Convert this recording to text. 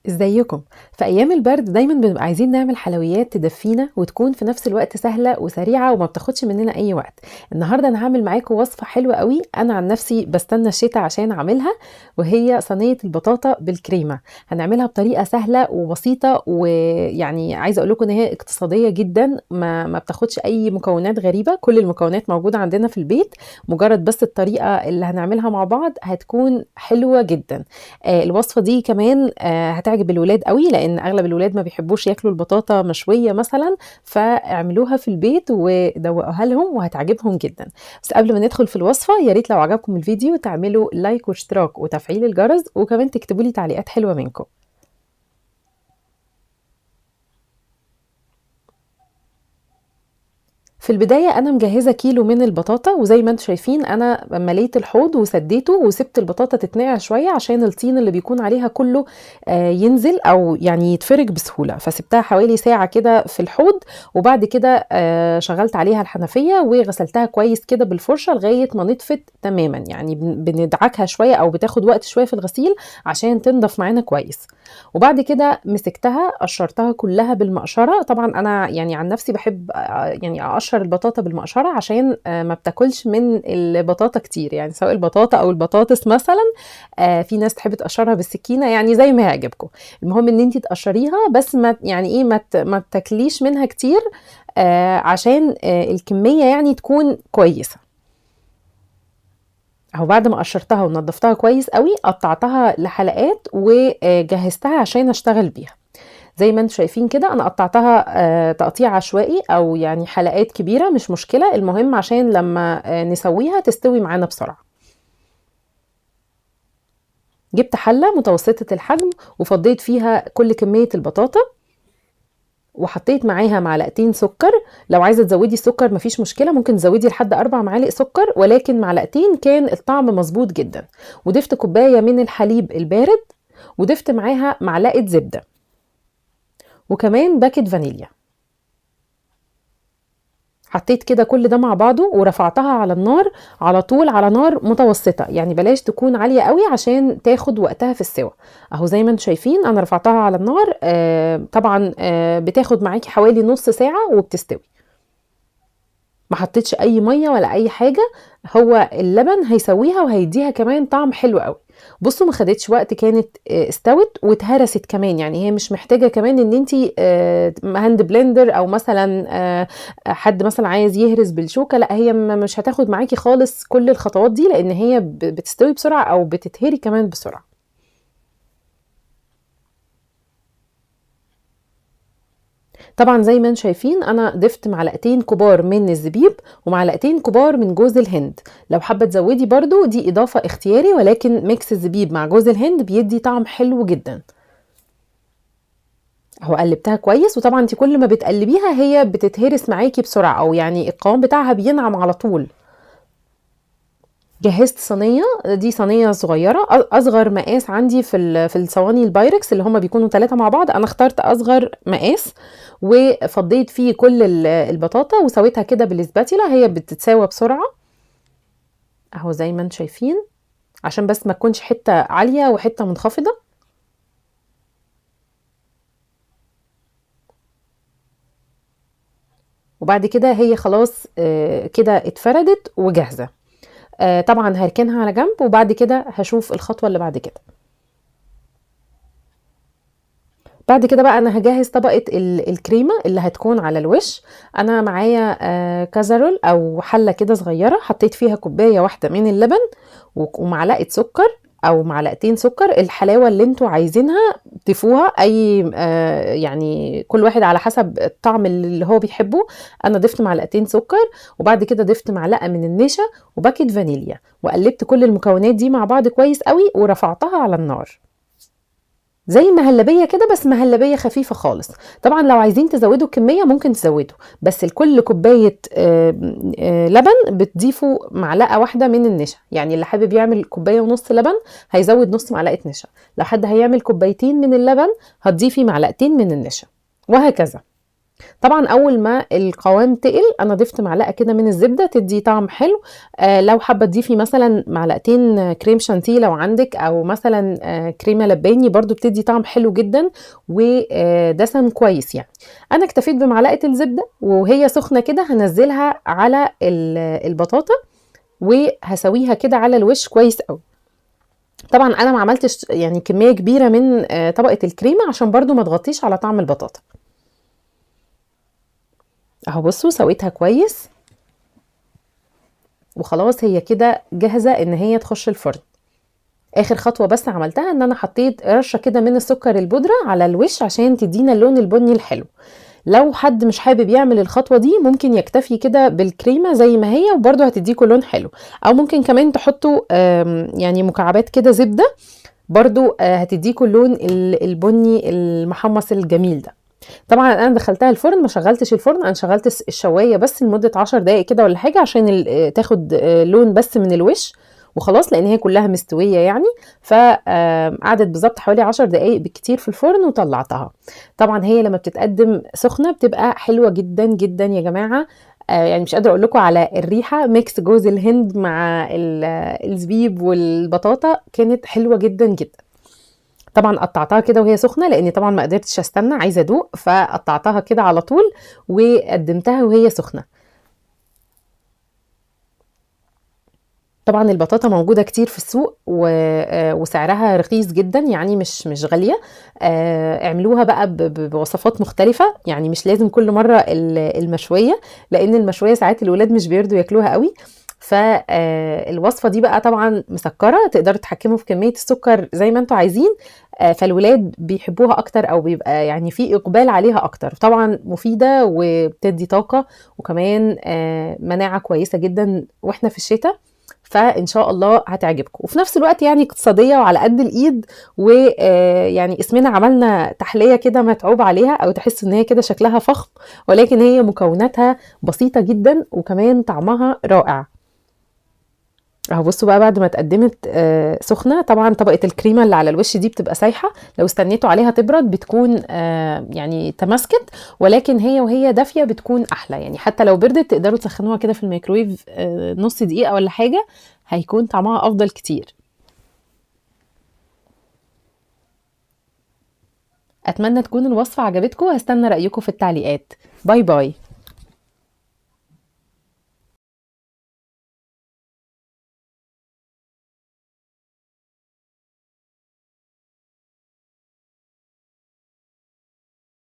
ازيكم؟ في ايام البرد دايما بنبقى عايزين نعمل حلويات تدفينا وتكون في نفس الوقت سهلة وسريعة وما بتاخدش مننا اي وقت. النهارده انا هعمل معاكم وصفه حلوة قوي، انا عن نفسي بستنى الشتاء عشان اعملها، وهي صينية البطاطا بالكريمه. هنعملها بطريقة سهلة وبسيطة، ويعني عايزه اقول لكم ان هي اقتصادية جدا، ما بتاخدش اي مكونات غريبة، كل المكونات موجودة عندنا في البيت، مجرد بس الطريقة اللي هنعملها مع بعض هتكون حلوة جدا. الوصفة دي كمان هتعجب الولاد قوي، لان اغلب الولاد ما بيحبوش ياكلوا البطاطا مشوية مثلا، فاعملوها في البيت ودوقوها لهم وهتعجبهم جدا. بس قبل ما ندخل في الوصفة، يا ريت لو عجبكم الفيديو تعملوا لايك واشتراك وتفعيل الجرس، وكمان تكتبوا لي تعليقات حلوة منكم. في البداية أنا مجهزة كيلو من البطاطا، وزي ما انتم شايفين أنا مليت الحوض وسديته وسبت البطاطا تتنقع شوية عشان الطين اللي بيكون عليها كله ينزل أو يعني يتفرج بسهولة، فسبتها حوالي ساعة كده في الحوض، وبعد كده شغلت عليها الحنفية وغسلتها كويس كده بالفرشة لغاية ما نطفت تماما، يعني بندعكها شوية أو بتاخد وقت شوية في الغسيل عشان تنضف معانا كويس. وبعد كده مسكتها قشرتها كلها بالمقشرة. طبعا أنا يعني عن نفسي بحب أقشر البطاطا بالمقشرة عشان ما بتاكلش من البطاطا كتير، يعني سواء البطاطا او البطاطس مثلا، في ناس تحب تقشرها بالسكينة، يعني زي ما يعجبكم، المهم ان انتي تقشريها بس ما يعني ايه ما ما تاكليش منها كتير، عشان الكمية يعني تكون كويسة. اهو بعد ما قشرتها ونضفتها كويس قوي قطعتها لحلقات وجهزتها عشان اشتغل بيها. زي ما انتم شايفين كده انا قطعتها تقطيع عشوائي او يعني حلقات كبيرة، مش مشكلة، المهم عشان لما نسويها تستوي معانا بسرعة. جبت حلة متوسطة الحجم وفضيت فيها كل كمية البطاطا، وحطيت معاها معلقتين سكر. لو عايزة تزودي السكر مفيش مشكلة، ممكن تزودي لحد 4 معالق سكر، ولكن معلقتين كان الطعم مظبوط جدا. وضفت كوباية من الحليب البارد، وضفت معاها معلقة زبدة، وكمان باكت فانيليا. حطيت كده كل ده مع بعضه ورفعتها على النار على طول، على نار متوسطة، يعني بلاش تكون عالية قوي عشان تاخد وقتها في السوى. اهو زي ما انتم شايفين انا رفعتها على النار، طبعا، بتاخد معاكي حوالي نص ساعة وبتستوي. ما حطيتش اي مية ولا اي حاجة، هو اللبن هيسويها وهيديها كمان طعم حلو قوي. بصوا ما خدتش وقت، كانت استوت واتهرست كمان، يعني هي مش محتاجة كمان ان انتي، hand blender او مثلا، حد مثلا عايز يهرس بالشوكة، لا هي مش هتاخد معاكي خالص كل الخطوات دي، لان هي بتستوي بسرعة او بتتهري كمان بسرعة. طبعا زي ما انتم شايفين انا ضفت معلقتين كبار من الزبيب ومعلقتين كبار من جوز الهند. لو حابة تزودي برضو دي اضافه اختياري، ولكن mix الزبيب مع جوز الهند بيدي طعم حلو جدا. اهو قلبتها كويس، وطبعا انت كل ما بتقلبيها هي بتتهرس معاكي بسرعة، او يعني القوام بتاعها بينعم على طول. جهزت صينية، دي صينية صغيرة، اصغر مقاس عندي في الصواني البايركس اللي هما بيكونوا 3 مع بعض، انا اخترت اصغر مقاس وفضيت فيه كل البطاطا وسويتها كده بالسباتيلا، هي بتتساوى بسرعة اهو زي ما انتم شايفين، عشان بس ما تكونش حتة عالية وحتة منخفضة. وبعد كده هي خلاص، كده اتفردت وجاهزة. طبعا هركنها على جنب، وبعد كده هشوف الخطوة اللي بعد كده. بعد كده بقى انا هجهز طبقة الكريمة اللي هتكون على الوش. انا معايا، كازرول او حلة كده صغيرة، حطيت فيها كوباية واحدة من اللبن ومعلقة سكر او معلقتين سكر، الحلاوة اللي انتوا عايزينها ضيفوها، يعني كل واحد على حسب الطعم اللي هو بيحبه. انا ضفت معلقتين سكر، وبعد كده ضفت معلقة من النشا وباكت فانيليا، وقلبت كل المكونات دي مع بعض كويس قوي ورفعتها على النار زي المهلبية كده، بس مهلبية خفيفة خالص. طبعا لو عايزين تزودوا الكمية ممكن تزودوا، بس لكل كوباية، لبن بتضيفوا معلقة واحدة من النشا، يعني اللي حابب يعمل كوباية ونص لبن هيزود نص معلقة نشا، لو حد هيعمل كوبايتين من اللبن هتضيفي معلقتين من النشا، وهكذا. طبعا اول ما القوام تقل انا ضفت معلقه كده من الزبدة تدي طعم حلو. لو حابة تضيفي مثلا معلقتين كريم شانتيه لو عندك، او مثلا كريمة لباني برضو بتدي طعم حلو جدا ودسم كويس يعني. انا اكتفيت بمعلقه الزبدة وهي سخنة كده هنزلها على البطاطا وهسويها كده على الوش كويس قوي. طبعا انا ما عملتش يعني كمية كبيرة من طبقه الكريمة عشان برضو ما تغطيش على طعم البطاطا. اهو بصوا سويتها كويس وخلاص، هي كده جاهزة ان هي تخش الفرن. اخر خطوة بس عملتها ان انا حطيت رشه كده من السكر البودره على الوش عشان تدينا اللون البني الحلو. لو حد مش حابب يعمل الخطوة دي ممكن يكتفي كده بالكريمه زي ما هي وبرده هتديكوا لون حلو، او ممكن كمان تحطوا يعني مكعبات كده زبدة برده هتديكوا اللون البني المحمص الجميل ده. طبعا انا دخلتها الفرن، ما شغلتش الفرن، انا شغلت الشوايه بس لمدة 10 دقائق كده ولا حاجة عشان تاخد لون بس من الوش وخلاص، لان هي كلها مستوية يعني. فقعدت بالظبط حوالي 10 دقائق بالكتير في الفرن وطلعتها. طبعا هي لما بتتقدم سخنة بتبقى حلوة جدا جدا يا جماعة. يعني مش قادرة اقول لكم على الريحة، mix جوز الهند مع الزبيب والبطاطا كانت حلوة جدا جدا. طبعا قطعتها كده وهي سخنة لاني طبعا ما قدرتش استنى، عايزه ادوق، فقطعتها كده على طول وقدمتها وهي سخنة. طبعا البطاطا موجودة كتير في السوق وسعرها رخيص جدا، يعني مش غالية. اعملوها بقى بوصفات مختلفة، يعني مش لازم كل مرة المشويه، لان المشويه ساعات الولاد مش بيرضوا ياكلوها قوي. فالوصفه دي بقى طبعا مسكره، تقدروا تتحكموا في كمية السكر زي ما انتوا عايزين، فالولاد بيحبوها اكتر او بيبقى يعني في اقبال عليها اكتر. طبعا مفيدة وبتدي طاقة وكمان مناعة كويسة جدا واحنا في الشتاء، فان شاء الله هتعجبكم. وفي نفس الوقت يعني اقتصادية وعلى قد الايد، ويعني اسمنا عملنا تحلية كده متعوب عليها او تحس ان هي كده شكلها فخم، ولكن هي مكوناتها بسيطة جدا وكمان طعمها رائع. اهو بصوا بقى بعد ما اتقدمت سخنة، طبعا طبقه الكريمة اللي على الوش دي بتبقى سايحه، لو استنيتوا عليها تبرد بتكون يعني تماسكت، ولكن هي وهي دافيه بتكون احلى. يعني حتى لو بردت تقدروا تسخنوها كده في الميكرويف نص دقيقة ولا حاجة، هيكون طعمها افضل كتير. اتمنى تكون الوصفة عجبتكم، هستنى رايكم في التعليقات. bye bye.